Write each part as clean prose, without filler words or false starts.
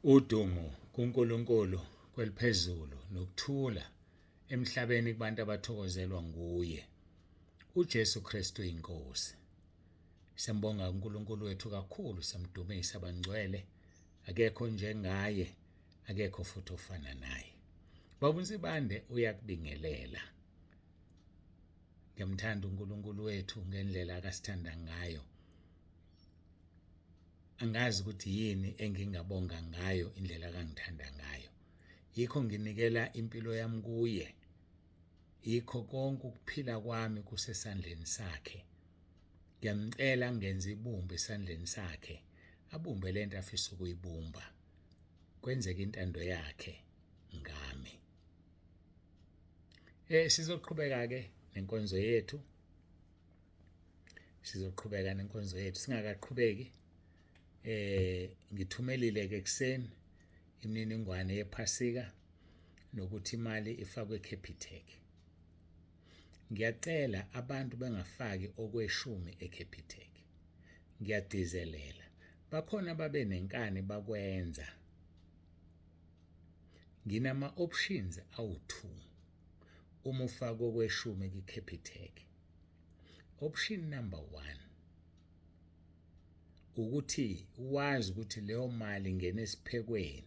Udumo kuNkulunkulu kweliphezulu nokuthula emhlabeni kubantu abathokozelwa nguye. UJesu Kristu inkosi. Siyambonga uNkulunkulu wethu kakhulu, samdumisa bangcwele. Akekho njengaye, akekho futhi ofana naye. Baba uNsibande uyakubingelela. Ngiyamthanda uNkulunkulu wethu ngendlela akasithanda ngayo. Angazi ukuthi yini engingabonga ngayo indlela akangithanda ngayo. Yikho nginikela impilo yami kuye. Yikho konke ukuphila kwami kusesandleni sakhe. Ngiyamcela ngenze ibumba esandleni sakhe, abumbe lento afisa ukuyibumba. Kwenzeke intando yakhe ngami. Sizoqhubeka ke nenkonzo yethu. Sizoqhubeka nenkonzo yethu singakaqhubeki. Ngithumelile ke ekseni imininingwane yePhasika nokuthi imali ifakwe eCapitec. Ngiyacela abantu bengafaki okweshumi eCapitec. Ngiyagcizelela, bakhona babe nenkani bakwenza. Nginama options awu-2 uma ufaka okweshumi kwiCapitec. Option number 1 ukuthi wazi ukuthi leyo mali ingena esiphekweni,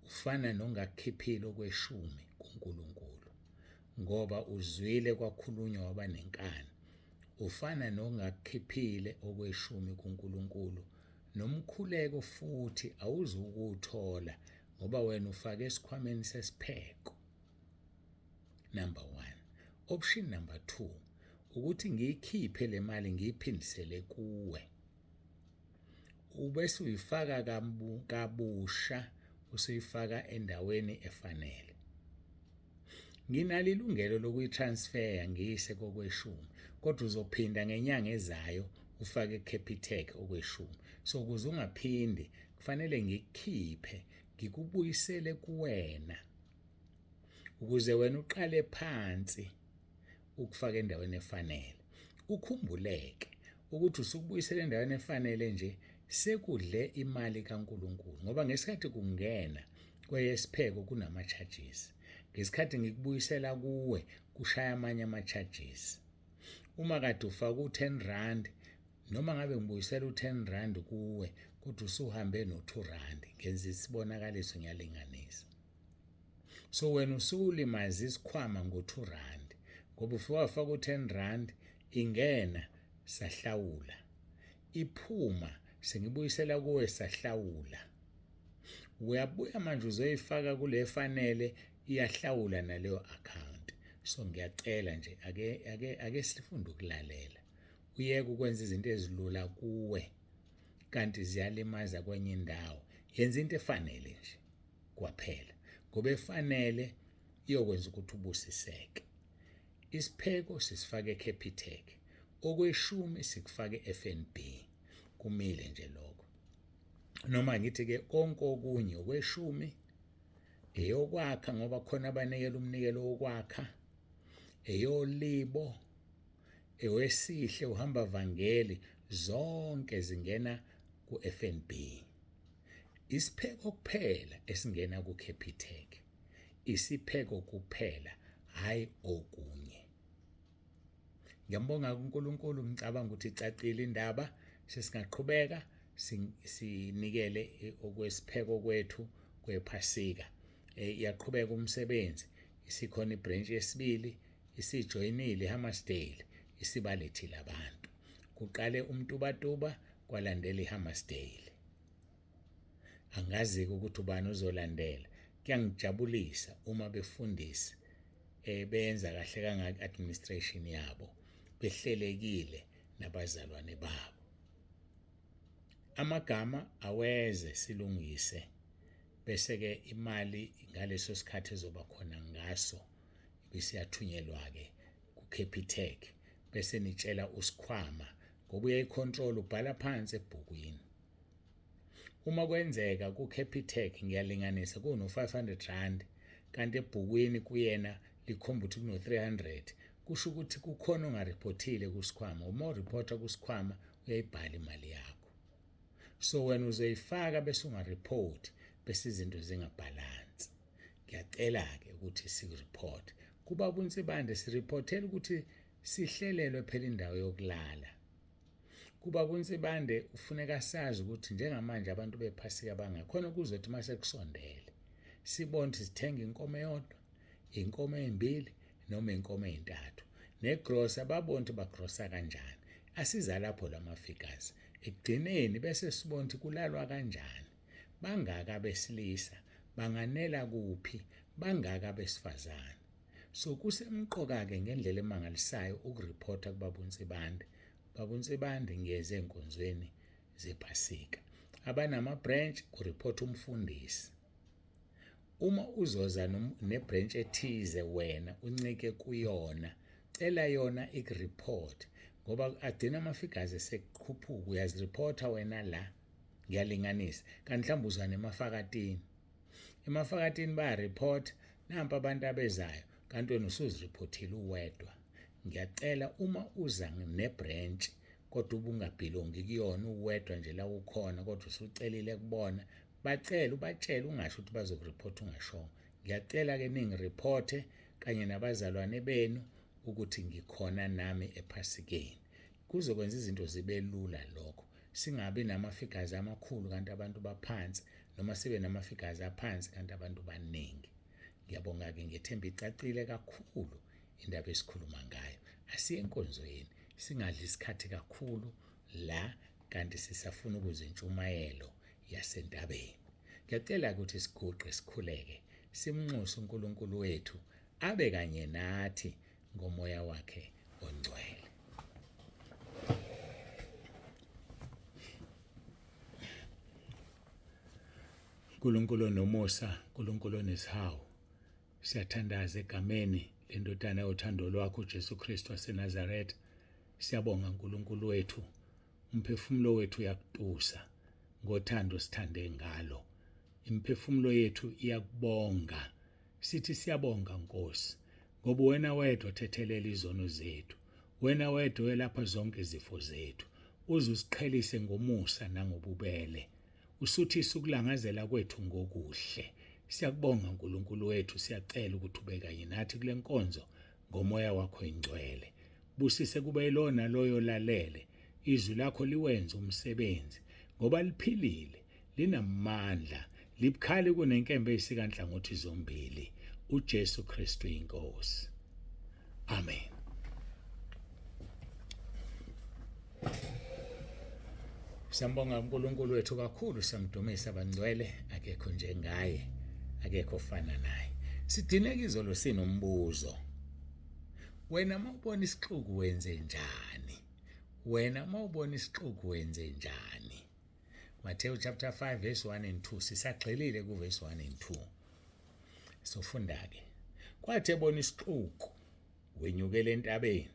ufana nongakukhiphile okweshumi kuNkulunkulu, ngoba uzwile kwakhulunywa waba nenkani. Ufana nongakukhiphile okweshumi kuNkulunkulu, nomkhuleko futhi awuzukuwuthola ngoba wena ufake esikhwameni sesipheko. Number 1. Option number 2 ukuthi ngiyikhiphe le mali ngiyiphindisele kuwe, ubese uyifaka kabusha, usuyifaka endaweni efanele. Nginalo ilungelo lokuyitransfer ngiyise kokweshumi, kodwa uzophinda ngenyanga ezayo ufake Capitec okweshumi. So ukuze ungaphindi kufanele ngikukhiphe ngikubuyisele kuwena, ukuze wena uqale phansi ukufaka endaweni efanele. Ukhumbuleke ukuthi usukubuyisele endaweni efanele nje sekudle imali kaNkulunkulu, ngoba ngesikhathi kungena kweyesipheko kunama charges, ngesikhathi ngikubuyisela kuwe kushaya amanye ama charges. Uma kade ufaka u10 rand, noma ngabe ngibuyisela u10 rand kuwe, kodwa usuhambe no2 rand, ngenza isibonakaliso, ngiyalinganisa. So wena usulimaza isikhwama ngo2 rand, ngoba ufika wafaka u10 rand, ingena sahlawula, iphuma sengibuyisela kuwe sahlawula. Uyabuya manje uzoyifaka kule fanele, iyahlawula naleyo account. So ngiyacela nje ake sifunde ukulalela, uyeke ukwenza izinto ezilula kuwe kanti ziyalimaza kwenye indawo. Yenza into efanele nje kwaphela, ngoba efanele iyokwenza ukuthi ubusiseke. Isipheko sisifake eCapitec, okweshumi sikufake FNB, kumile nje lokho. Noma ngithi ke konke okunye okweshumi eyokwakha, ngoba khona abanikela umnikelo wokwakha, eyolibo, ewesihle, uhamba vangeli, zonke zingena ku-FNB. Isipheko kuphela esingena ku-Capitec, isipheko kuphela, hayi okunye. Ngiyambonga kuNkulunkulu, ngicabanga ukuthi icacile indaba. Sesingaqhubeka sinikele okwesipheko kwethu kwePhasika. Iyaqhubeka umsebenzi, isikhona ibranch yesibili, isijoyinile iHammarsdale, isibalethile abantu. Kuqale uMtubatuba, kwalandela iHammarsdale. Angazi ukuthi ubani uzolandela. Kuyangijabulisa uma befundisi benza kahle kangaka administration yabo, behlelekile nabazalwane babo. Amagama aweze silungise, bese ke imali ngaleso sikhathi ezoba khona ngaso ibisiyathunyelwa ke kuCapitec, bese nitshela usikhwama, ngoba uyayicontrol, ubhala phansi ebhukwini. Uma kwenzeka kuCapitec ngiyalinganisa kuno 500 rand, kanti ebhukwini kuyena likhomba ukuthi kuno 300, kusho ukuthi kukhona ongareportile kusikhwama. Uma ureporta kusikhwama uyayibhala imali yakho. So wena uzoyifaka bese ungareport, bese izinto zingabhalansi. Ngiyacela-ke ukuthi sikureport kuba kuNsibande, sireportele ukuthi sihlelelwe phela indawo yokulala. Kuba kuNsibande ufuneka sazi ukuthi njengamanje abantu bephasika bangakhona, kuzothi uma sekusondele sibone ukuthi sithenga inkomo eyodwa, inkomo ezimbili noma inkomo ezintathu, negrosa babone ukuthi bagrosa kanjani. Asiza lapho lama figures ekugcineni, bese sibona ukuthi kulalwa kanjani, bangaka abesilisa, banganela kuphi, bangaka abesifazane. So kusemqoka-ke ngendlela emangalisayo ukurephotha kubaba uNsibande. Baba uNsibande, ngiyeze enkonzweni zephasika. Abanama-branch, kurephotha umfundisi. Uma uzoza nebranch ethize wena uncike kuyona, cela yona ikureport, ngoba agcina ama-figures esekukhuphuka. Uyazirephotha wena la, ngiyalinganisa, kanti mhlawumbe uza nemafakatini, emafakatini bayareport, nampa abantu abezayo, kanti wena usuzirephothile uwedwa. Ngiyacela, uma uza nebranch kodwa ubungabhilongi kuyona, uwedwa nje la ukhona, kodwa usucelile kubona, bacele ubatshele, ungasho ukuthi bazokureport ungashongo. Ngiyacela-ke ningirephothe kanye nabazalwane benu ukuthi ngikhona nami ephasikeni. Kuzokwenza izinto zibe lula lokho, singabi nama-figures amakhulu kanti abantu baphansi, noma sibe nama-figures aphansi kanti abantu baningi. Ngiyabonga-ke, ngethemba icacile kakhulu indaba esikhuluma ngayo. Asiye enkonzweni, singadli isikhathi kakhulu la kanti sisafuna ukuze intshumayelo yasentabeni. Ngiyacela ukuthi siguqe, sikhuleke, simnxuse uNkulunkulu wethu abe kanye nathi ngomoya wakhe ongcwele. uNkulunkulu onomusa, uNkulunkulu onesihawu, siyathandaza egameni lendodana yothando lwakho uJesu Kristu waseNazaretha. Siyabonga uNkulunkulu wethu, umphefumulo wethu uyakutusa ngothando sithande ngalo. Imiphefumulo yethu iyakubonga. Sithi siyabonga Nkosi, ngoba wena wedwa othethelela izono zethu, wena wedwa oyelapha zonke izifo zethu, uze usiqhelise ngomusa nangobubele, usuthise ukulangazela kwethu ngokuhle. Siyakubonga uNkulunkulu wethu, siyacela ukuthi ube kanye nathi kule nkonzo ngomoya wakho ingcwele. Busise kube yilona loyo lalele izwi lakho, liwenze umsebenzi, ngoba liphilile, linamandla, libukhali kunenkemba eyisika nhlangothi zombili, uJesu Kristu inkosi. Amen. Siyambonga uNkulunkulu wethu kakhulu, siyamdumisa bangcwele, akekho njengaye, akekho ofana naye. Sidineka izolo sinombuzo. Wena mawubona isixuku wenze njani? Wena mawubona isixuku wenze njani? Matthew chapter 5 verse 1 and 2, sisagxilile ku verse 1 and 2. Sofunda ke. Kwathi ebona isixuku, wenyukela entabeni,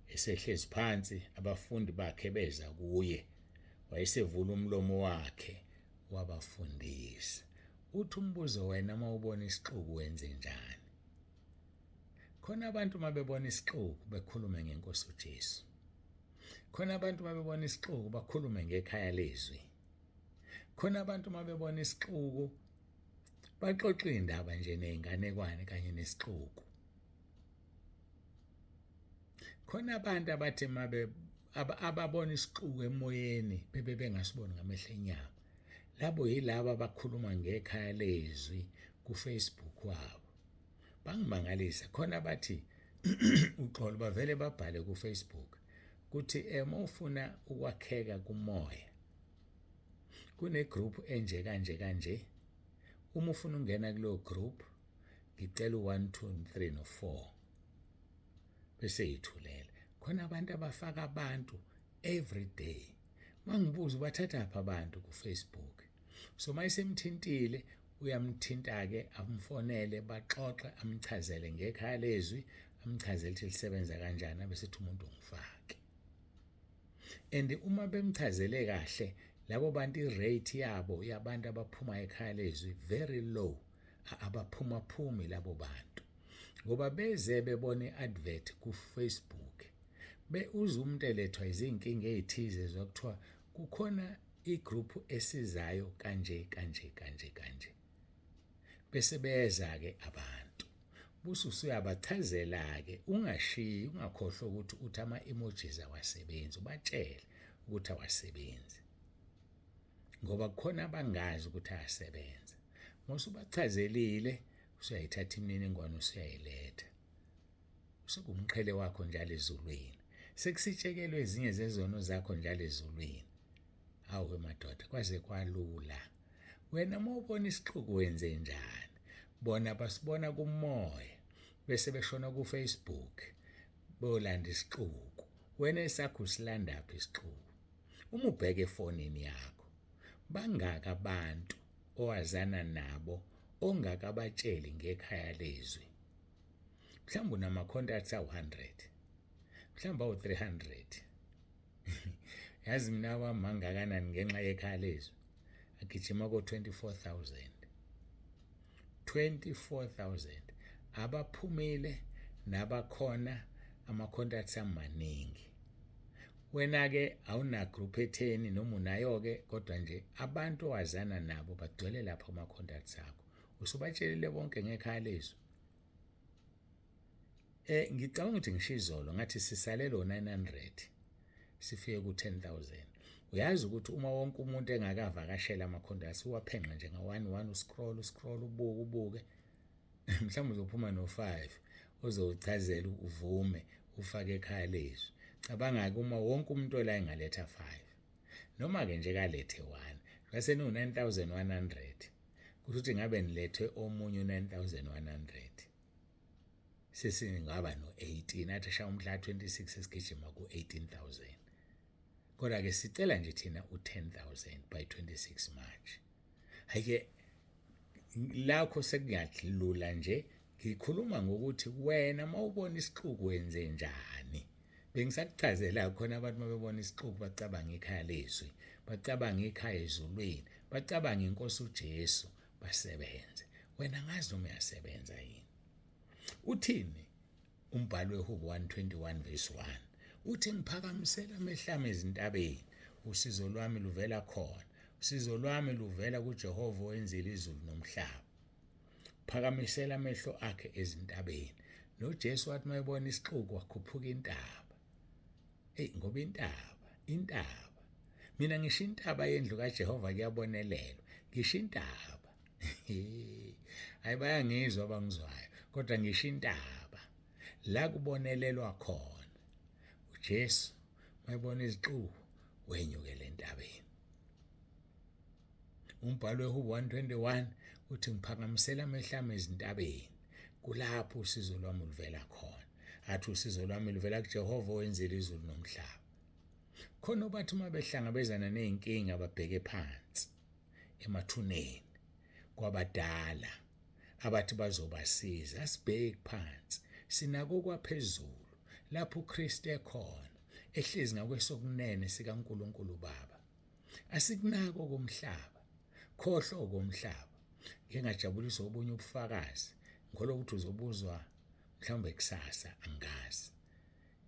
esehlezi phansi abafundi bakhe beza kuye, wayesevula umlomo wakhe wabafundisa. Uthi umbuzo, wena mawubona isixuku wenze njani? Khona abantu uma bebona isixuku bekhulume ngenkosi uJesu. Khona abantu uma bebona isixuku bakhulume ngekhaya lezwi. Khona abantu uma bebona isixuku baxoxe indaba nje nezinganekwane kanye nesixuku. Khona abantu abathi mabe ababona isixuku emoyeni bebe bengasiboni ngamehlo enyama. Labo yilabo abakhuluma ngekhaya lezwi ku Facebook wabo. Bangimangalisa khona bathi uxolo, bavele babhale ku Facebook kuthi uma ufuna ukwakheka kumoya kune group enje kanje kanje, uma ufuna ungena kuleyo group ngicela u1 2 3 no 4, bese yithulela. Khona abantu abafaka abantu every day, mangibuza ubathatha phi abantu ku Facebook. So mayisemthintile uyamthinta ke, amfonele, baxoxe, amchazele ngekhaya lezwi, amchazele ukuthi lisebenza kanjani, abe sethi umuntu ngifake. And uma bemchazele kahle labo bantu, irate yabo yabantu abaphuma ekhaya lezwi very low, abaphuma phumi labo bantu, ngoba beze bebona iadvert ku Facebook, be uze umuntu elethwa izinkinga ezithize zokuthiwa kukhona. Igroup esizayo kanje kanje kanje kanje. Bese beza-ke abantu. Buse usuyabachazela-ke, ungashiyi, ungakhohlwa ukuthi uthi ama-emojis awasebenzi, ubatshele ukuthi awasebenzi. Ngoba kukhona abangazi ukuthi ayasebenza. Mawusubachazelile, usuyayithatha imininingwane usuyayiletha. Usungumqhele wakho njalo ezulwini. Sekusitshekelwe ezinye zezono zakho njalo ezulwini. Hawu madoda, kwaze kwalula. Wena uma ubona isixuku wenze njani? Bona basibona kumoya bese beshona ku-Facebook bolanda isixuku. Wena esakho usilandaphi isixuku? Uma ubheka efonini yakho, bangaka abantu owazana nabo ongakabatsheli ngekhaya lezwi? Mhlawumbe unama-contacts awu-100, mhlawumbe awu-300. Yazi mina wami mangakanani ngenxa yekhaya lezwi, agijima ko-24,000. 24,000 abaphumile nabakhona, ama-contacts amaningi. Wena-ke awuna-group etheni noma unayo-ke, kodwa nje abantu owazana nabo bagcwele lapha kuma-contacts akho. Usubatshelile bonke ngekhaya lezwi. Ngicabanga ukuthi ngisho izolo ngathi sisalele o-900 sifike ku-10,000. Uyazi ukuthi uma wonke umuntu engakavakashela ama-contacts, uwaphenqa nje nga-one one, uscroll uscroll, ubuke ubuke, mhlawumbe uzophuma no-5 ozowuchazela, uvume ufake ekhaya lezwi. Cabanga-ke uma wonke umuntu ola engaletha 5, noma-ke nje kalethe 1, bese niwu-9100, kusho ukuthi ngabe nilethe omunye u-9100, sesingaba no-18. Athi shaya umhla 26 esigijima ku-18,000. Kodwa-ke sicela nje thina u-10,000 by 26 March. Hhayi-ke lakho sekuyadlula nje. Ngikhuluma ngokuthi wena uma ubona isixuku wenze njani. Bengisakuchazela khona abantu uma bebona isixuku bacabanga ikhaya lezwi, bacabanga ikhaya ezulwini, bacabanga inkosi uJesu, basebenze. Wena ngazi noma uyasebenza yini? Uthini umbhalo weHubo 121 verse 1? Uthi ngiphakamisela amehlo ami ezintabeni, usizo lwami luvela khona. Usizo lwami luvela kuJehova owenzile izulu nomhlaba. Phakamisela amehlo akhe ezintabeni. NoJesu wathi mayebona isixuku wakhuphuka intaba. Ey, ngoba intaba, intaba. Mina ngisho intaba yendlu kaJehova kuyabonelelwa. Ngisho intaba. Hayi, bayangizwa abangizwayo, kodwa ngisho intaba la kubonelelwa khona. uJesu mayebona izixuku wenyukela entabeni. Umbhalo weHubo 121 uthi ngiphakamisela amehlo ami ezintabeni, kulapho usizo lwami luvela khona. Athi usizo lwami luvela kuJehova owenzile izulu nomhlaba. Khona obathi uma behlangabezana nezinkinga babheke phansi emathuneni kwabadala abathi bazobasiza. Asibheki phansi, sinako kwaphezulu lapho uKristu ekhona ehlezi ngakwesokunene sikaNkulunkulu Baba. Asikunako komhlaba, khohlwa komhlaba. Ngike ngajabuliswa obunye ubufakazi, ngikholwa ukuthi uzobuzwa mhlawumbe kusasa, angazi.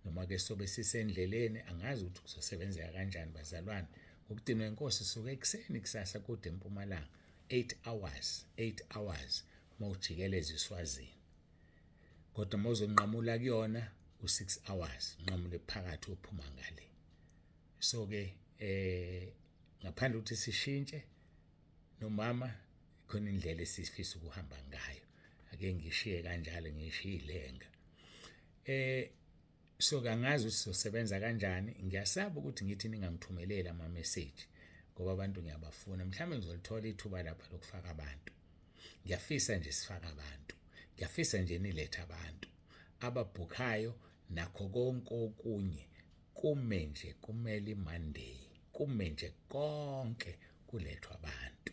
Noma ke sobe sisendleleni, angazi ukuthi kuzosebenzeka kanjani bazalwane. Ngokugcinwa inkosi suke ekuseni kusasa kude empumalanga, 8 hours, 8 hours mawujikeleza iSwazini. Kodwa mawuzonqamula kuyona u6 hours, unqamule phakathi uphuma ngale. So ke ngaphandle ukuthi sishintshe nomama, khona indlela esifisa ukuhamba ngayo. Ake ngishiye kanjalo, ngishiye ilenga. So kangazi ukuthi sizosebenza kanjani. Ngiyasaba ukuthi ngithi ningangithumeleli ama message ngoba abantu ngiyabafuna. Mhlawumbe ngizolithola ithuba lapha lokufaka abantu. Ngiyafisa nje sifaka abantu. Ngiyafisa nje nilethe abantu ababhukhayo nakho konke okunye. Kume nje kumele Monday, kume nje konke kulethwa abantu.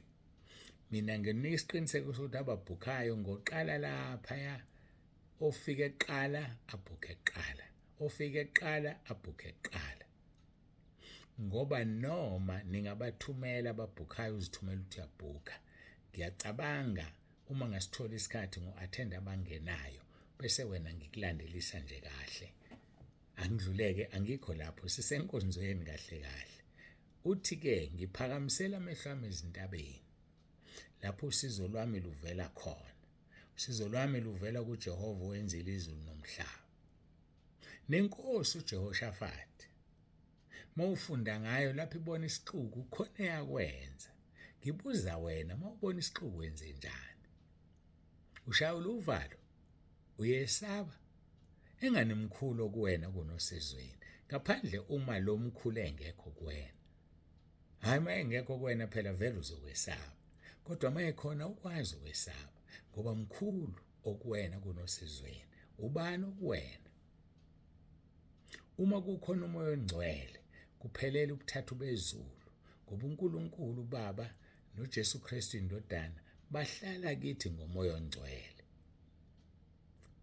Mina nginika isiqiniseko sokuthi ababhukhayo ngoqala lapha ya ofike eqala abhukhe eqala, ofike eqala abhukhe eqala. Ngoba noma ningabathumela ababhukhayo, uzithumela ukuthi uyabhukha. Ngiyacabanga uma ngasithola isikhathi ngo-attend abangenayo, bese wena ngikulandelisa nje kahle. Angidluleke, angikho lapho, sisenkonzweni kahle kahle. Uthi-ke, Ngiphakamisela amehlo ami ezintabeni, lapho usizo lwami luvela khona. Usizo lwami luvela kuJehova owenzile izulu nomhlaba. Nenkosi uJehoshafati, mawufunda ngayo lapho ibona isixuku khona eyakwenza. Ngibuza wena, mawubona isixuku wenze njani? Ushayela uvalo? Uyesaba? Engani mkhulu okuwena kunosezweni, ngaphandle uma lo mkhulu engekho kuwena. Hhayi, uma engekho kuwena phela vele uzokwesaba, kodwa uma ekhona ukwazi ukwesaba ngoba mkhulu okuwena kunosezweni. Ubani okuwena? Uma kukhona uMoya oNgcwele, kuphelele ubuthathu bezulu, ngoba uNkulunkulu uBaba noJesu Kristu iNdodana bahlala kithi ngoMoya oNgcwele.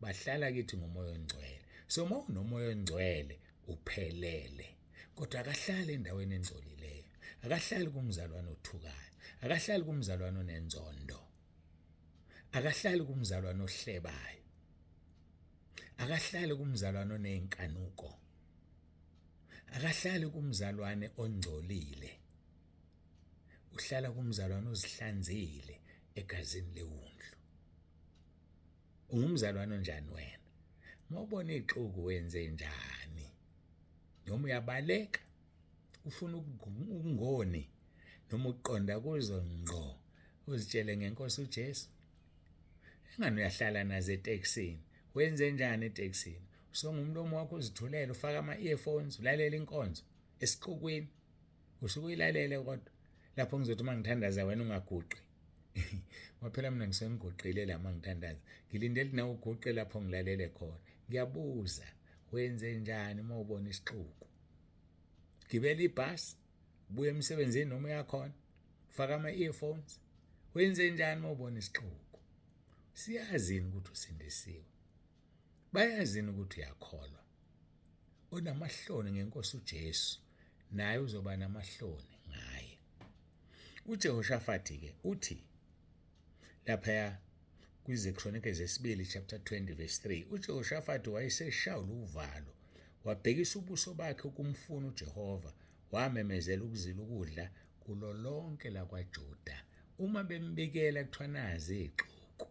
Bahlala kithi ngoMoya oNgcwele. So uma unoMoya oNgcwele uphelele. Kodwa akahlali endaweni engcolileyo. Akahlali kumzalwane othukayo. Akahlali kumzalwane onenzondo. Akahlali kumzalwane ohlebayo. Akahlali kumzalwane oney'nkanuko. Akahlali kumzalwane ongcolile. Uhlala kumzalwane ozihlanzile egazini lewundlu. Ungumzalwane onjani wena? Uma ubona ixuku wenze njani? Noma uyabaleka ufuna ukungoni noma uqonda kuzo ngqo uzitshele ngenkosi uJesu? Engani uyahlala nazo etekisini? Wenze njani etekisini? Usonga umlomo wakho uzithulele, ufake ama-earphones, ulalele inkonzo esixukwini. Usuke uyilalele kodwa lapho ngizothi uma ngithandaza wena ungaguqi. Ngoba phela mina ngisuke ngiguqile la uma ngithandaza. Ngilindele nawe uguqe lapho ngilalele khona. Ngiyabuza, wenze njani uma ubona isixuku? Gibela ibhasi, ubuye emsebenzini noma uyakhona, faka ama-earphones. Wenze njani uma ubona isixuku? Siyazini ukuthi usindisiwe? Bayazini ukuthi uyakholwa? Onamahloni ngenkosi uJesu naye uzoba namahloni ngaye. UJehoshafati ke uthi laphaya kwiziKronike zesibili chapter 20 verse 3, uJehoshafati wayeseshawula uvalo, wabhekisa ubuso bakhe ukumfuna uJehova, wamemezela ukuzila ukudla kulo lonke lakwaJuda. Uma bembikela kuthiwa nazi iy'xuku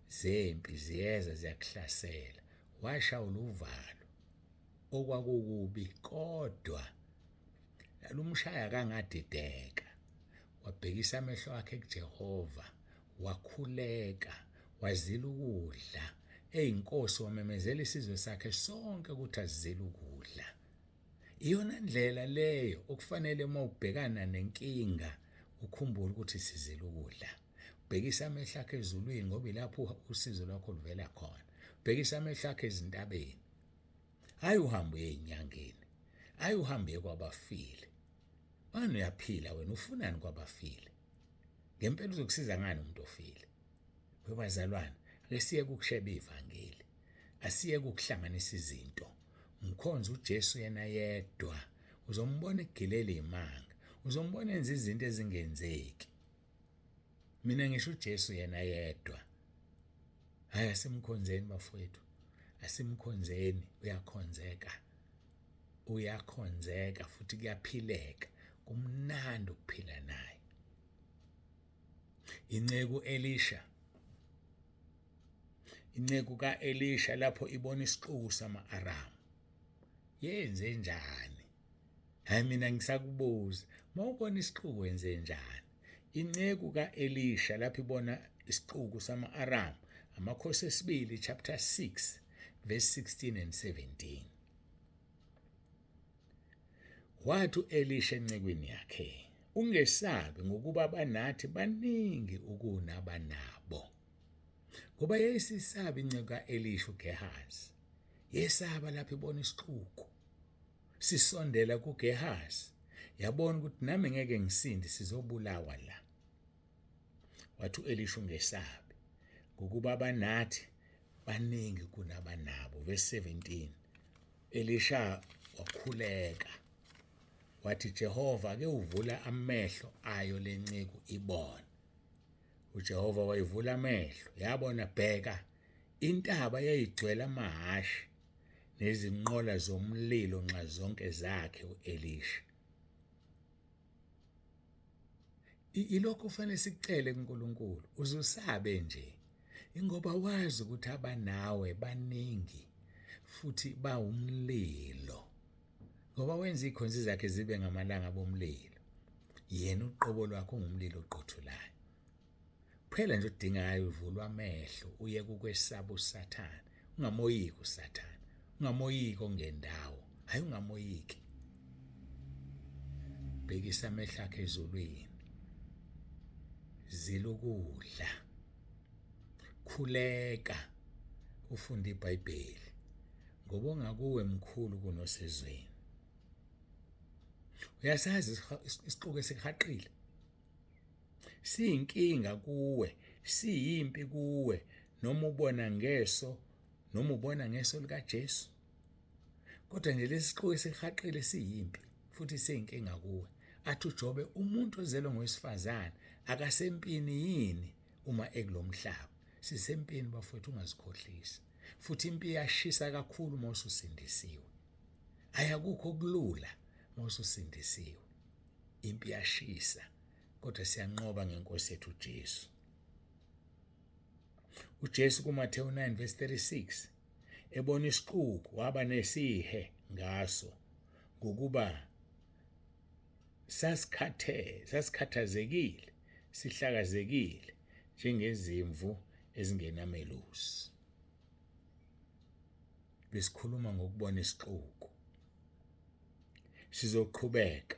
zempi ziyeza ziyakuhlasela, washawula uvalo okwakukubi, kodwa lalumshaya kangadideka. Wabhekisa amehlo akhe kuJehova, wakhuleka, wazila ukudla. Eyinkosi wamemezela isizwe sakhe sonke ukuthi asizile ukudla. Iyona ndlela leyo okufanele uma ubhekana nenkinga ukhumbule ukuthi sizile ukudla. Bhekisa amehlo akho ezulwini ngoba ilapho usizo lwakho luvela khona. Bhekisa amehlo akho ezintabeni. Hayi uhambe uye enyangeni. Hayi uhambe uye kwabafile. Manje uyaphila wena ufunani kwabafile? Ngempela uzokusiza ngani umuntu ofile? Webazalwane, ake siyeke ukusheba ivangeli. Asiyeke ukuhlanganisa izinto. Mkhonze uJesu yena yedwa. Uzombona egilela imanga. Uzombona enza izinto ezingenzeki. Mina ngisho uJesu yena yedwa. Hayi asimkhonzeni bafowethu. Asimkhonzeni, uyakhonzeka. Uyakhonzeka futhi kuyaphileka. Kumnandi ukuphila naye. Inceku Elisha. Inceku kaElisha lapho ibona isixuku sama-Aramu. Yenze njani? Hayi mina ngisakubuza, mawubona isixuku wenze njani? Inceku kaElisha lapho ibona isixuku sama-Aramu, Amakhosi esibili chapter 6 verse 16 and 17. Wathi uElisha encekwini yakhe, ungesabi ngokuba banathi baningi ukunabanabo. Ngoba yayisisabi inceku kaElisha uGehazi. Yesaba lapho ibona isixuku sisondela kuGehazi. Yabona ukuthi nami ngeke ngisinde, sizobulawa la. Wathi uElisha ungesabi ngokuba banathi baningi kunabanabo. Verse 17. Elisha wakhuleka wathi, Jehova, ake uvula amehlo ayo lenceku ibone. UJehova wayivula amehlo, yabona, bheka, intaba yayigcwele amahhashi nezinqola zomlilo nxazonke zakhe u-Elisha. Ilokho kufanele sikucele kuNkulunkulu, uzusabe nje ingoba wazi ukuthi abanawe baningi futhi bawumlilo, ngoba wenza izikhonzi zakhe zibe ngamalanga bomlilo, yena uqobo lwakhe ungumlilo oqothulayo. Kuphela nje odingayo uvulwa amehlo uye kukwesaba uSathane, ungamoyiki uSathane, ungamoyiki ongendawo, hayi ungamoyiki. Bhekisa amehlo akhe ezulwini, zila ukudla, khuleka, ufunde iBhayibheli, ngoba ongakuwe mkhulu kunosezweni. Uyasazi isixuku esikuhaqile siyinkinga kuwe, siyimpi kuwe, noma ubona ngeso, noma ubona ngeso likaJesu, kodwa nje lesi sixuku esikuhaqile siyimpi futhi siyinkinga kuwe. Athi uJobe, umuntu ozelwe ngowesifazane akasempini yini uma ekulomhlaba? Sisempini bafowethu, ungazikhohlisi. Futhi impi iyashisa kakhulu uma ususindisiwe. Ayakukho kulula uma ususindisiwe. Impi iyashisa, kodwa siyanqoba ngenkosi yethu uJesu. UJesu kuMathewu 9 verse 36 ebona isixuku waba nesihe ngaso, ngokuba sasikhathele, sasikhathazekile, sihlakazekile njengezimvu ezingenamelusi. Besikhuluma ngokubona isixuku. Sizoqhubeka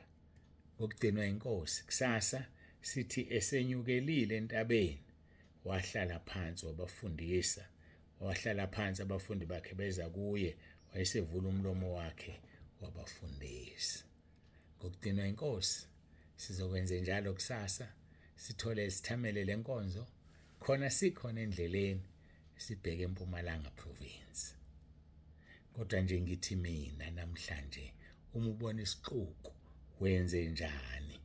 ngokugcinwa inkosi kusasa, sithi esenyukelile entabeni wahlala phansi wabafundisa, wahlala phansi abafundi bakhe beza kuye, wayesevula umlomo wakhe wabafundisa. Ngokugcinwa inkosi sizokwenza njalo kusasa, sithole sithamele lenkonzo khona sikhona endleleni sibheke eMpumalanga province. Kodwa nje ngithi mina namhlanje, uma ubona isixuku wenze njani?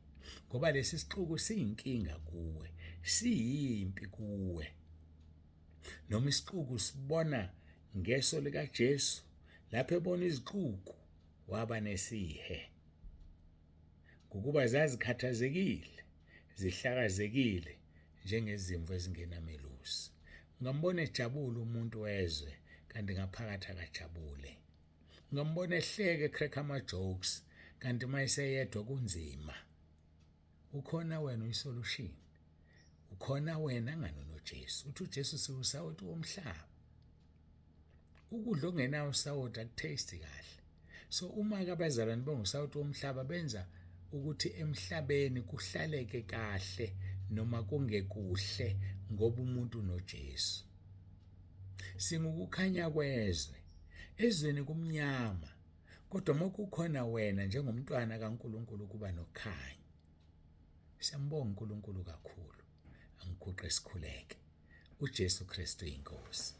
Ngoba lesi sixuku siyinkinga kuwe, siyimpi kuwe. Noma isixuku sibona ngeso likaJesu, lapho ebona izixuku waba nesihe, ngokuba zazikhathazekile, zihlakazekile njengezimvu ezingenamelusi. Ungambona ejabule umuntu wezwe, kanti ngaphakathi akajabule. Ungambona ehleke, crack ama-jokes, kanti uma eseyedwa kunzima. Ukhona wena uyisolution, ukhona wena ngani unoJesu. Uthi uJesu siwusawoti womhlaba. Ukudla okungenawo usawoti akutaste kahle. So uma-ke abazalwane bengusawoti womhlaba, benza ukuthi emhlabeni kuhlaleke kahle noma kungekuhle, ngoba umuntu unoJesu. Singukukhanya kwezwe. Ezweni kumnyama, kodwa uma kukhona wena njengomntwana kaNkulunkulu kuba nokukhanya. Siyambonga uNkulunkulu kakhulu. Angiguqe sikhuleke. uJesu Kristu inkosi.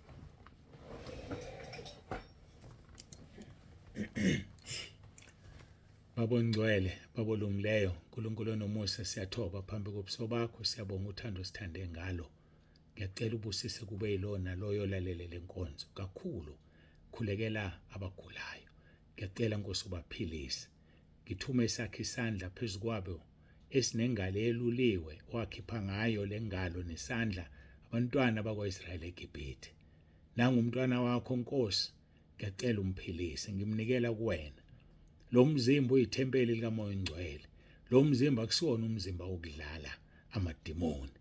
Baba ongcwele, Baba olungileyo, uNkulunkulu onomusa, siyathoba phambi kobuso bakho, siyabonga uthando osithande ngalo. Ngiyacela ubusise kube yilona loyo olalele lenkonzo kakhulu. Khulekela abagulayo. Ngiyacela Nkosi ubaphilise. Ngithume esakhe isandla phezu kwabo esinengalo eyeluliwe, owakhipha ngayo lengalo nesandla abantwana bakwaIsrayeli eGibhithe. Nangu umntwana wakho Nkosi, ngiyacela umphilise, ngimnikela kuwena. Lo mzimba uyithempeli likaMoya oNgcwele. Lo mzimba akusiwona umzimba wokudlala amadimoni.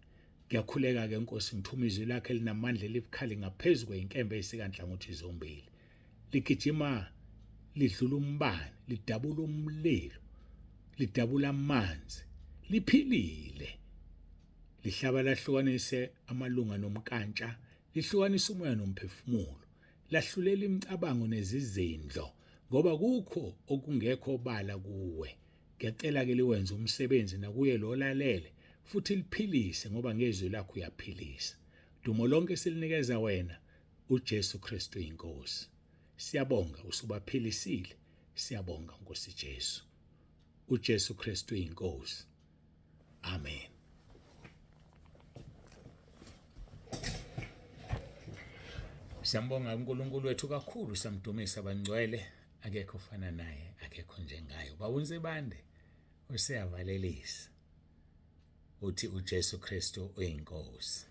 Ngiyakhuleka ke Nkosi, ngithuma izwi lakhe elinamandla elibukhali ngaphezu kweyinkemba eyisikanhlangothi zombili. Ligijima lidlula umbane, lidabula umlilo, lidabula amanzi, liphilile. Lihlaba lahlukanise amalunga nomkantsha, lihlukanisa umoya nomphefumulo, lahlulela imicabango nezizindlo, ngoba kukho okungekho obala kuwe. Ngiyacela ke liwenze umsebenzi nakuye lo lalele, futhi liphilise, ngoba ngezwi lakho uyaphilisa. Dumo lonke silinikeza wena, uJesu Kristu inkosi. Siyabonga usubaphilisile, siyabonga Nkosi Jesu. uJesu Kristu inkosi. Amen. Siyambonga uNkulunkulu wethu kakhulu, siyamdumisa bangcwele, akekho ofana naye, akekho njengaye. Bawunsibande useyavalelisa. Uthi uJesu Kristu uyiNkosi.